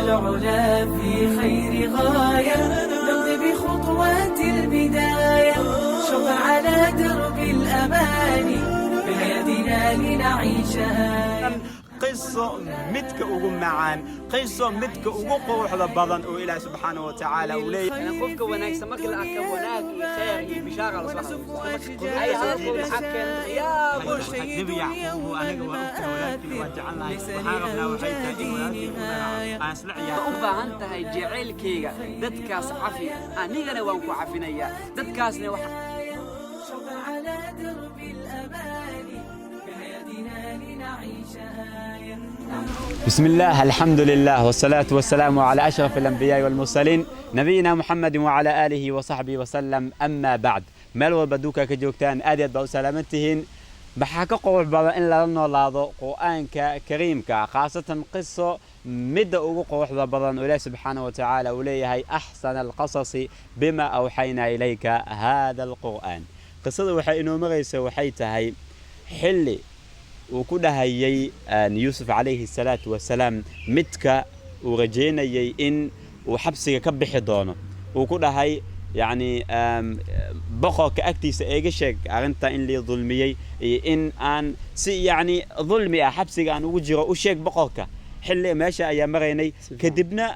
العلا في خير غاية، نمضي بخطوات البداية، شوقا على درب الأماني، بحياتنا لنعيشها. Qiso midka ugu macaan, qiso midka ugu quruxda badan oo Ilaah subxaanahu wa tacaala uu leeyahay. Qofka wanaagsan marka la arka, wanaag iyo khayr iyo bishaara la soo xasuusta. Ay hadalkooda maxaa keenay? Nebi Yacquub, aniga waa ogtahay, walaalkii waa jecelnahay. Waxaan rabnaa waxay tahay in walaalkii u magacaabo aan isla Ma ciyaarno. u baahan tahay jacaylkayga? Dadkaas cafi, anigana waan ku cafinayaa. Dadkaasna wax شوقا على درب الأماني، بحياتنا لنعيشها. بسم الله، الحمد لله، والصلاة والسلام على أشرف الأنبياء والمرسلين، نبينا محمد وعلى آله وصحبه وسلم، أما بعد. Meel walba adduunka ka joogtaan, aad iyo aad baa u salaaman tihiin. Maxaa ka qurux badan in lala noolaado Qur'aanka Kariimka, khaasatan qiso midda ugu quruxda badan oo Ilaah subxaanahu wa tacaala uu leeyahay: أحسن القصص بما أوحينا إليك هذا القرآن. Qisada waxay inoo maraysa waxay tahay xilli uu ku dhahayay Yuusuf calayhi salaatu wasalaam, midka uu rajeynayay in uu xabsiga ka bixi doono, uu ku dhahay yacni boqorka agtiisa eega sheeg arrinta in lii dulmiyey iyo in aan si yacni dulmi ah xabsiga aan ugu jiro, u sheeg boqorka. Xilli meesha ayaa maraynay. Kadibna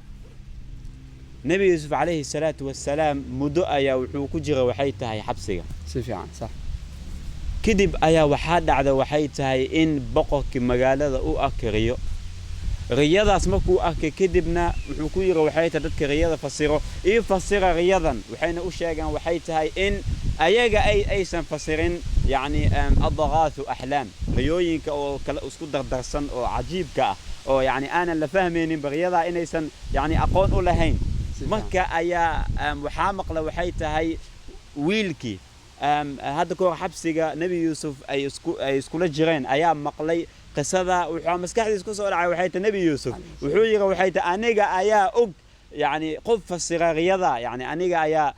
Nebi Yuusuf calayhi salaatu wasalaam muddo ayaa wuxuu ku jira waxay tahay xabsiga. Si fiican, sax. Kadib ayaa waxaa dhacda waxay tahay in boqorkii magaalada u akriyo riyadaas. Markuu arkay kadibna wuxuu ku yiri waxay tahay dadka riyada fasiro: "Ii fasira riyadan." Waxayna u sheegaan waxay tahay in ayaga aysan fasirin yacni أضغاث أحلام, riyooyinka oo kale isku dardarsan oo cajiibka ah oo yacni aanan la fahmaynin riyadaa, inaysan yacni aqoon u lahayn. Marka ayaa waxaa maqla waxay tahay wiilkii hadda kahor xabsiga Nebi Yuusuf ay iskula jireen ayaa maqlay qisada. Wuxuu maskaxdiisa ku soo dhacay waxay tahay Nebi Yuusuf wuxuu yiri waxay tahay: "Aniga ayaa og yani qof fasira riyada, yani aniga ayaa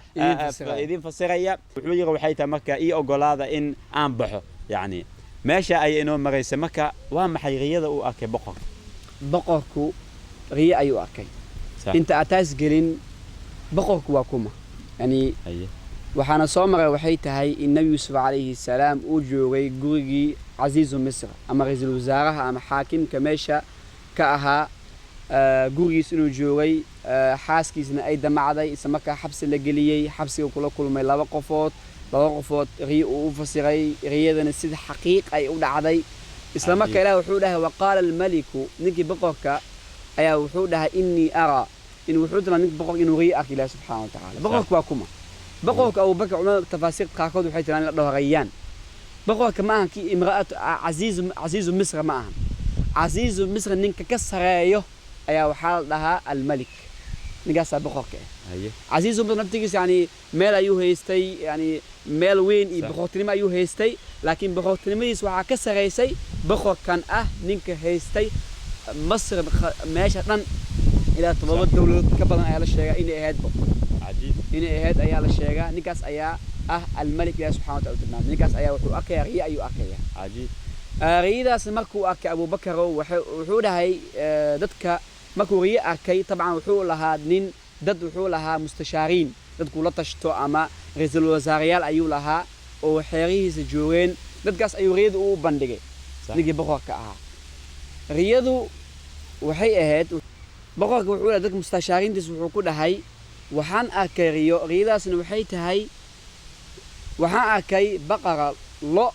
idin fasiraya." Wuxuu yiri waxay tahay: "Marka ii ogolaada in aan baxo." Yani meesha ayay inoo maraysa. Marka waa maxay riyada uu arkay boqorka? Boqorku riyo ayuu arkay. Inta aad taas gelin, boqorku waa kuma yani? Waxaana soo maray waxay tahay in Nebi Yuusuf calayhi salaam uu joogay gurigii casiizu Misr ama ra-iisul wasaaraha ama xaakimka meesha ka ahaa, gurigiis inuu joogay, xaaskiisna ay damacday, isla markaa xabsi la geliyey. Xabsiga kula kulmay laba qofood, laba qofood riyo uu u fasiray, riyadana sida xaqiiq ay u dhacday. Isla markaa Ilaah wuxuu dhahay: وقال الملك, ninkii boqorka ayaa wuxuu dhahay: إني أرى, in wuxuu tilmaamay ninka boqorka inuu riyo arkay Ilaah subxaana wa tacaala. Boqorka waa kuma boqorka, Abubakar? Culamada tafaasiir qaarkood waxay tiraan in la dhaho Rayaan. Boqorka ma ahan kii imra'atu casiizu Misra ma ahan. Casiizu Misra ninka ka sareeyo ayaa waxaa la dhahaa الملك, ninkaasaa boqorka ah. Casiizu Misr naftigiisa yani meel ayuu haystay, yani meel weyn iyo boqortinimo ayuu haystay, laakiin boqortinimadiis waxaa ka sareysay boqorkan ah ninka haystay Masr meesha dhan. Ilaa 7 dowladood ka badan ayaa la sheegaa inay ahaydbo inay ahayd ayaa la sheegaa. Ninkaas ayaa ah الملك. Ilahi subxana wa tacala u tilmaamay ninkaas ayaa wuxuu arkayaa riyo ayuu arkayaa. Riyadaas markuu arkay, Abubakarow, wuxuu dhahay dadka markuu riyo arkay, tabcan wuxuu lahaa nin dad, wuxuu lahaa mustashaariin, dadkuu la tashto ama ra-iisul wasaareyaal ayuu lahaa oo xeerihiisa joogeen. Dadkaas ayuu riyada u bandhigay. Ninkii boqorka ahaa riyadu waxay ahayd, boqorka wuxuu dhahay dadka mustashaariintiisa, wuxuu ku dhahay: "Waxaan arkay riyo, riyadaasna waxay tahay waxaan arkay baqara, lo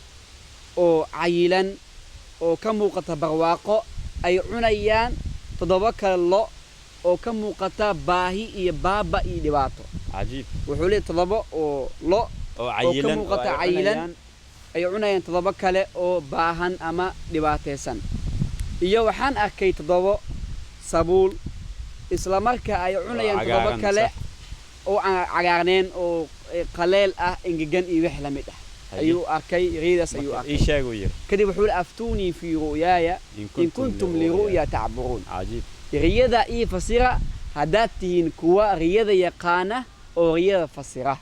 oo cayilan oo ka muuqata barwaaqo, ay cunayaan toddoba kale lo oo ka muuqata baahi iyo baaba iyo dhibaato." Wuxuu leeyahy toddoba oo lo oo oo ka cayilan oo muuqata ay cayilan cunayaan. Ay cunayaan toddoba kale oo baahan ama dhibaataysan. Iyo waxaan arkay toddoba sabuul, isla markaa ay cunayaan toddoba cagaaran, kale oo aan cagaarneen oo qaleel ah, engegan iyo wix la mid ah ayuu arkay. Riyadaas ayuu Marka arkay. Ii sheeg, uu yiri. Kadib wuxuu yihi: أفتوني في رؤياي إن كنتم للرؤيا تعبرون. Riyada ii fasira haddaad tihiin kuwa riyada yaqaana oo riyada fasira.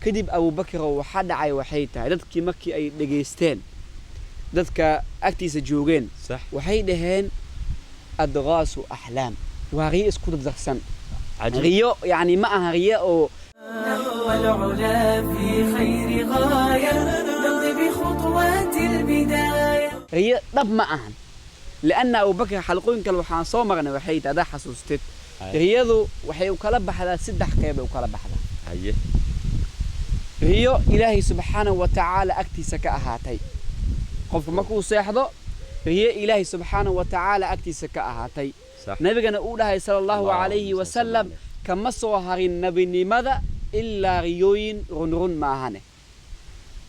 Kadib, Abubakar, waxaa dhacay waxay tahay dadkii markii ay dhegaysteen, dadka agtiisa joogeen, waxay dhaheen: أضغاث أحلام. Waa riyo isku dardarsan. Cajiib. Riyo yani ma aha riyo oo نحو العلا في خير غاية نمضي بخطوات البداية. Riyo dhab ma ahan, lianna Abubakar, xalqooyin kale waxaan soo marnay waxay tahay, adaa xasuustid, riyadu waxay u kala baxdaa saddex qeyb ay u kala baxdaa. Riyo Ilaahay subxaanahu wa tacaala agtiisa ka ahaatay, qofku markuu seexdo riyo Ilaahay subxaanahu wa tacaala agtiisa ka ahaatay, nabigana uu dhahay sala Allahu Allahumma calayhi salli wasalam, calayhi. Kama soo harin nabinimada ilaa riyooyin runrun maahane.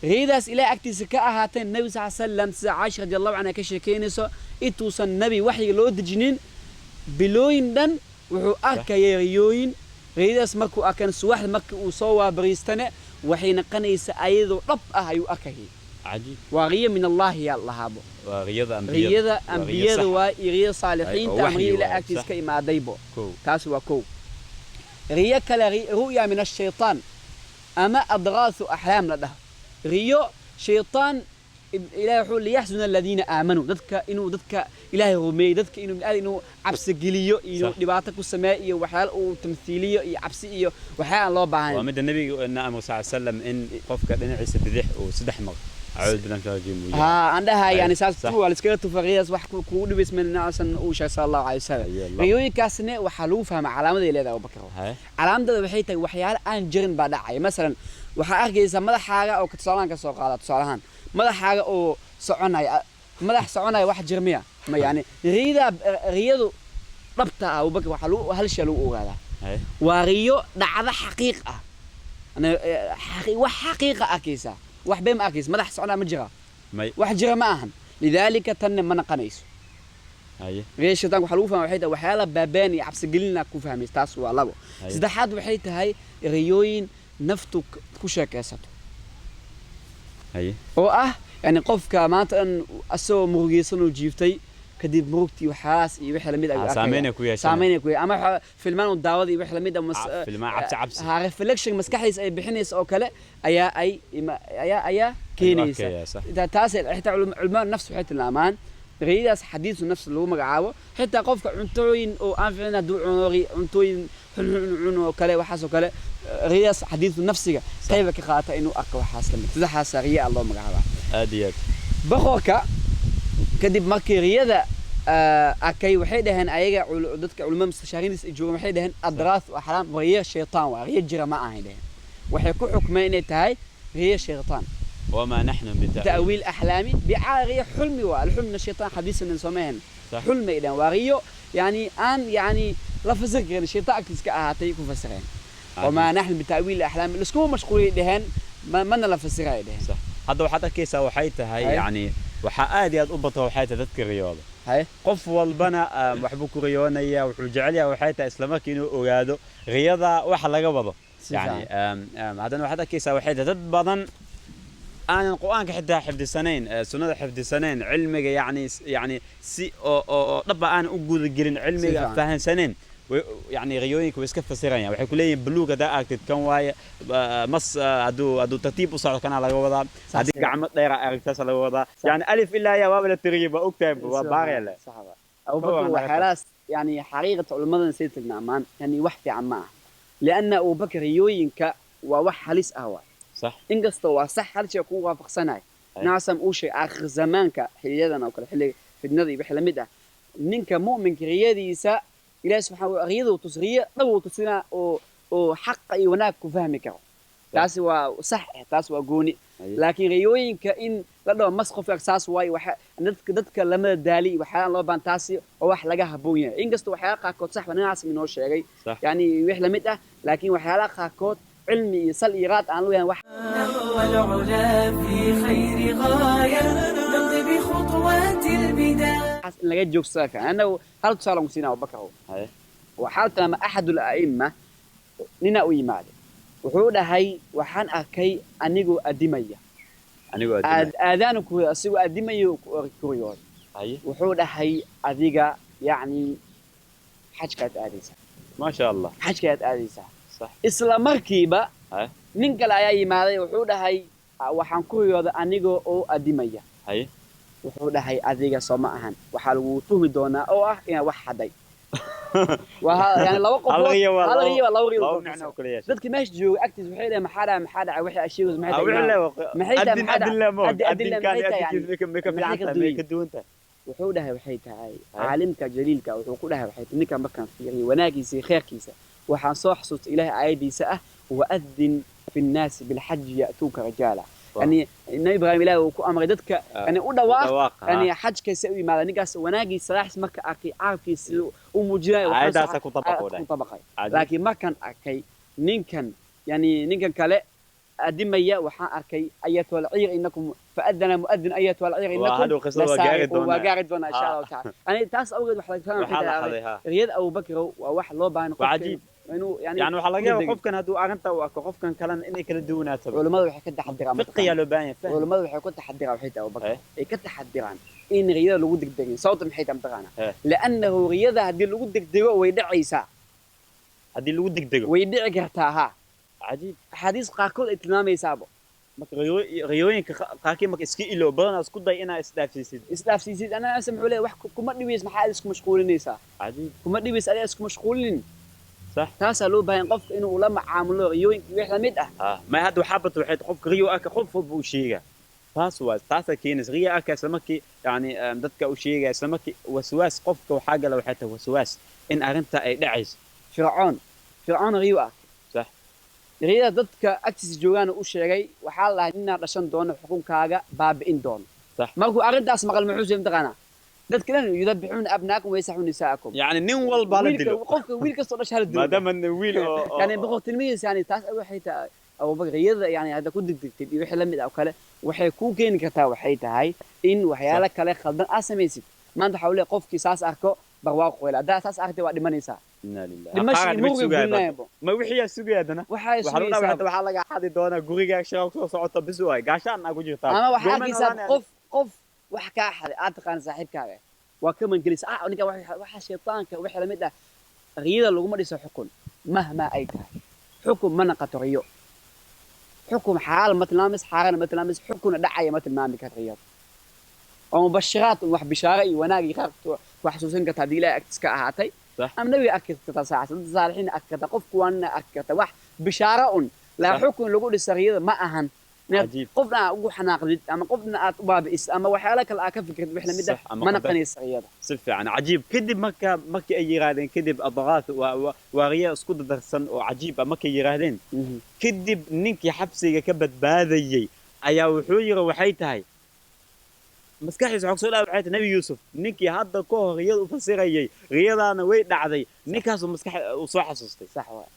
Riyadaas Ilahay agtiisa ka ahaatay, Nabi sal salam, sida Caaisha radi Allahu canha ka sheekeynayso, intuusan nabi waxyiga loo dejinin bilooyin dhan wuxuu arkayay riyooyin. Riyadaas markuu arkan, subaxda markii uu soo waabariistane, waxay noqonaysaa ayadoo dhab ah ayuu arkayay. Waa riyo min Allahi yaa lahaabo. Waa riyada ambiyada. Riyada Waa riyo ambiyada sax ah. waa iyo riyada saalixiinta oo ama waxyi riyo Ilahay waaye, agtiisa sax. ka imaadaybo. Kow. Taas waa kow. Riyo kale, ru'ya min ashaytaan ama adraasu axlaam la dhaho, riyo shaytaan. Ilahay wuxuu liyaxzuna aladiina aamanuu, dadka inuu dadka Ilaahay rumeeyey, dadka inuu bini'aadam inuu cabsi geliyo iyo dhibaato ku sameeyo iyo waxyaalo uu tamthiiliyo iyo cabsi iyo waxyaala aan loo Waa baahnayn. Midda nabiga na amr sal salam in qofka dhinaciisa bidix uu saddex mar acuudu billahi min rajiim uu yidhaahdo. Haa, aan dhahay yani saas. Waa la iskaga tufa riyadaas, wax kugu dhibaysma nacsan uu sheegay sala Allahu caleyhi wasalam. Haye, Allah. Riyooyinkaasna waxaa lagu fahmaa calaamaday leedahay, Abubakar. Calaamadeeda waxay tahay waxyaalo aan jirin baa dhacaya. Masalan, waxaa arkaysaa madaxaaga oo tusaalahan ka soo qaada, tusaalahaan madaxaaga oo soconaya, madax soconaya, wax jir miya ma? Yani riyada, riyadu dhabta ah, Abubakar, waxaa lagu hal shay lagu ogaadaa. Waa riyo dhacdo xaqiiq ah. Wax xaqiiqa arkaysaa, wax been ma arkaysa. Madax soconaya ma jira? May. Wax jira ma ahan, lidaalika tanna ma naqanayso. Riya shaytaanka waxaa lagu fahma waxay tahay waxyaala baabeen iyo cabsigelina ku fahmaysa. Taas waa labo. Saddexaad waxay tahay riyooyin naftu ku sheekaysato oo ah yani qofka maanta dhan asagoo murugeysan oo jiiftay, kadib murugtii waxyaalahaas iyo wixii lamid ah ayuu Ah, arkaya. saameyn ay ku yeeshanayaan. Saameyn ay ku yeeshanayaan. Ama filmaan uu daawada iyo wixii lamid ah Ah, filmaan cabsi cabsi. Ha, reflection maskaxdiisa ay bixinaysa oo kale ayaa ay ayaa keenaysa. Arkaya, sax. Taas xitaa culamaa nafs waxay tilmaamaan riyadaas xadiisu nafs lagu magacaabo. Xitaa qofka cuntooyin oo aan fiicnayn hadduu cuno, cuntooyin xunxun cuno oo kale, waxaas oo kale, riyadaas xadiisu nafsiga qayba ka qaata inuu arko waxaas lamid. Saddexdaas riya loo magacaabaa. Aad iyo aad. Boqorka kadib markii riyada arkay, waxay dhaheen ayaga dadka culimada mustashaariintiisa ay joogaan, waxay dhaheen adraath axlaam, riyo shaytaan waa, riyo jira ma ahayn dhaheen. Waxay ku xukmeen inay tahay riyo shaytaan. Wamaa naxnu bita'wiil تأويل أحلامي بعارية حلمي، والحلم من الشيطان حديث من سمين. حلمي إذا وغيو يعني أن يعني لا فسر غير الشيطان أكتس كأهاتي كفسرين. وما نحن بتأويل الأحلام لسكو مشغولين دهن ما من لا فسر دهن. Sax. Hadda waxaad arkaysaa waxay tahay yacni waxaa aad iyo aad u bata waxay tahay dadka riyooda. Qof walbana waxbuu ku riyoonaya, wuxuu jecel yahay waxay tahay isla markii inuu ogaado riyada waxa laga wado. Si yani fiican. Haddana waxaad arkaysaa waxay tahay dad badan aanan Qur-aanka xitaa xifdisanayn, sunnada xifdisanayn, cilmiga yani si oo dhaba aanan u gudagelin cilmiga, fiican. fahansanayn, yani riyooyinka way iska fasirayaan. Waxay ku leeyihiin buluug haddaa aragtid kan waaye, mas hadduu tartiib u socdo kanaa laga wadaa, haddii gacmo dheera aragtaasa laga wadaa, yani alif ilaa yaa waaba la tiriyey, baa ogtahay, waa baarele. صح. أبو بكر، وحراس يعني حقيقة علماء سيد النعمان يعني wax fiican ma aha, لأن أبو بكر riyooyinka waa wax halis ah waay. Inkastoo waa sax hal shay kugu waafaqsanahay, nacasam uu sheegay aakhir zamaanka xiliyadan oo kale, xilliga fitnada iyo wixii lamid ah, ninka mu'minka riyadiisa Ilaahi subxaana wa riyadu tus riyo dhab uu tusinaa oo xaqa iyo wanaag ku fahmi karo. Taasi waa sax eh, taas waa gooni. Laakiin riyooyinka in la dhaho mas qofka saas waayo, waxa dadka lamada daali waxyaalaan loo baahan, taasi waa wax laga habboon yahay. Inkastoo waxyaala qaarkood sax ba ninacaas inoo sheegay, yani wix lamid ah, laakiin waxyaalaha qaarkood cilmi iyo sal iyo raad aan leeyahay wax. نحو العلا في خير غاية نمضي بخطوات البداية. Waxaas in laga joogsada fiican. Annagu hal tusaale aan ku siinaa, Abubakar. Waxaa tilmaamay axad al-a'imma, nina u yimaaday, wuxuu dhahay waxaan arkay anigoo adimaya. Anigoo adimaya. Aadaanu ku asigoo adimayo kuriyooday. Wuxuu dhahay adiga yacni xajkaad aadaysaa. Maasha Allah. Xajkaad aadaysaa. Isla markiiba nin kale ayaa yimaaday, wuxuu dhahay "Ah, waxaan ku riyooday anigoo oo adimaya." Wuxuu dhahay adiga soo ma ahan, waxaa lagu tuhmi doonaa oo ah inaad wax xaday. Waa yani laba qofood, Hal riyo waa hal riyo waa laba riyo laba kala micno fasira. oo kala yeeshay. Dadkii meesha joogay agtiis waxay dhaheen, maxaa dhacay, maxaa dhacay, waxay sheegayso maxay Ah, tahay, wixii imaam? Maxay tahay, adin maxaa dhacay? adin la Adin adin adinkaan maxay tahay adinkiis may ka maxay fiican ka tahay, may duwan ka duwan tahay. Wuxuu dhahay waxay tahay, caalimka jaliilka wuxuu ku dhahay waxay tahay, ninkan markaan fiiriyo wanaagiisa iyo khayrkiisa, waxaan soo xasuustay Ilaahay aayadiisa ah, "Waadin fi nnaasi bilxaji ya'tuuka rijaala." Yani Nabi Ibraahim Ilaahay uu ku amray dadka yani u dhawaaq, dhawaaq, yani xajka si u yimaada. Ninkaas wanaagiisa, salaaxiis marka arkay, carabkiisa u muujinayo, waxaan soo Aayaddaasa ku dabaqo aayad dhahay. Ku dabaqay. Cajiib. Laakiin markaan arkay ninkan, yani ninkan kale adimaya, waxaan arkay "أيتها العير إنكم"، فأذن مؤذن "أيتها العير Waa إنكم hadhow qisada waa gaari لسارقون." Waa doonaa. Gaari doonaa insha Allahu taala. Yani taas awgeed waxa laga fahmaya Waxaa waxay la tahay xaday, ha. riyada Abubakar waa wax loo baahan Waa qofka cajiib. inuu yani Yani waxaa laga yaabaa degdegin. Qofkan hadduu arrinta u arko, qofkan kalena inay kala duwanaato. Culimmadu waxay ka taxadiraan, Fiqiyaa loo baahan yahay, faham. Culimmadu waxay ku taxadiraan waxay tahay, Abubakar Eh. ay ka taxadiraan in riyada lagu degdegin. Sababta maxay tahay, mataqaanaa? Eh. لأنه riyada haddii lagu degdego way dhacaysaa. Haddii lagu degdego. Way dhici kartaa, ha. Cajiib. Axaadiis qaarkood ay tilmaamaysaabo. Marka riyooyinka qaarkii marka iska ilow badanaa, isku day inaa isdhaafsiisid. Isdhaafsiisid. Anaa ase muxuu leeyahay, wax kuma dhibays, maxaa aad isku mashquulinaysaa? Cajiib. Kuma dhibays, adiga isku mashquulinin. Sax. Taasaa loo baahan qofka inuu la macaamulo riyooyinka wix la mid ah. Ah, ma hadda waxaa bato waxay tahay qofka riyo arka, qof walba uu sheegaa. Taas waa taasaa keenaysa riyo arka isla markii yani dadka u sheegaya isla markii waswaas qofka waxaa gala, waxay tahay waswaas in arrinta ay dhacayso. Fircoon, Fircoon riyo ah. Sax. Riyada dadka agtiisa joogaana u sheegay, waxaa la dhahay ninaa dhashan doono xukunkaaga baabi'in doono. Sax. Markuu arrintaas maqal muxuu sheegay, mataqaanaa? Dadka dhan "يذبحون أبناءكم ويستحيون نساءكم". Yani nin walba la Wiilka dilo. Qofka wiil kastoo dhasha hala dilo. Maadaama wiil oo yani boqortinimadiisa. Yani taas waxay tahay, Abubakar, riyada yani hadda ku degdegtid iyo wixii la mid ah oo kale waxay kuu keeni kartaa waxay tahay in waxyaalo kale khaldan aad samaysid. Maanta waxaa uu leeyahay qofkii saas arko barwaaqo weel, haddaa saas aragtay waa dhimanaysaa. Inna lillahi. Dhimasho Qaar iyo mid murugay sugaya gelinayaba. Ma wixii yaa sugaya haddana. Waxay Waxaa lagu dhahaa sugaysaa. Waxaa laga xadi doonaa gurigaaga, shaqa kusoo socota bis waay, gaashaan aa ku jirtaa. Ama waxaa Goorma arkaysaa noolaanaya? qof wax kaa xaday aad taqaana, saaxiibkaaga waa ka mangelisa, ah, ninka waxa shaytaanka wixii la mid ah. Riyada laguma dhiso xukun mahma ay tahay. Xukun ma naqato riyo. Xukun xalaal ma tilmaamis, xaaraan ma tilmaamis, xukuna dhacaya ma tilmaami karto riyada. Oo mubashiraat, wax bishaare iyo wanaag iyo khayr ku xasuusin karta haddii Ilaahay agtiis ka ahaatay Sax. Ama nabiga arki kartaa, saacad dad saalixiin arki kartaa, qofku waana arki karta, wax bishaare un laa. Sax. Xukun lagu dhisa riyada ma ahan inaad Cajiib. Qofna aad ugu xanaaqdid ama qofna aad u baabi'isid ama waxyaalo kale aad ka fikirtid wax lamid ah Sax, ama ma qadar. Naqanaysa riyada. Si fiican, cajiib. Kadib marka markii ay yiraahdeen kadib أضغاث waa riya isku dadarsan oo cajiib ah markay yiraahdeen kadib, ninkii xabsiga ka badbaadayey ayaa wuxuu yiri waxay tahay maskaxdiisa waxaa kusoo dhaca waxay tahay Nabi Yuusuf, ninkii hadda ka hor riyada u fasirayay, riyadaana way dhacday, ninkaasuu maskax uu soo xasuustay. Sax waa.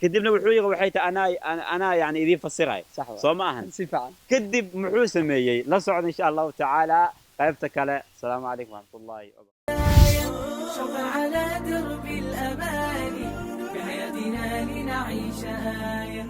Kadibna wuxuu yiri waxay tahay anaa yani idiin fasiraya. Sax waa. Soo ma ahan? Si fiican. Kadib muxuu sameeyey? La socda insha Allahu tacaala qaybta kale. Asalaamu calaykum waraxmatullaahi wabarakatu. شوقا على درب الأماني بحياتنا لنعيش آية.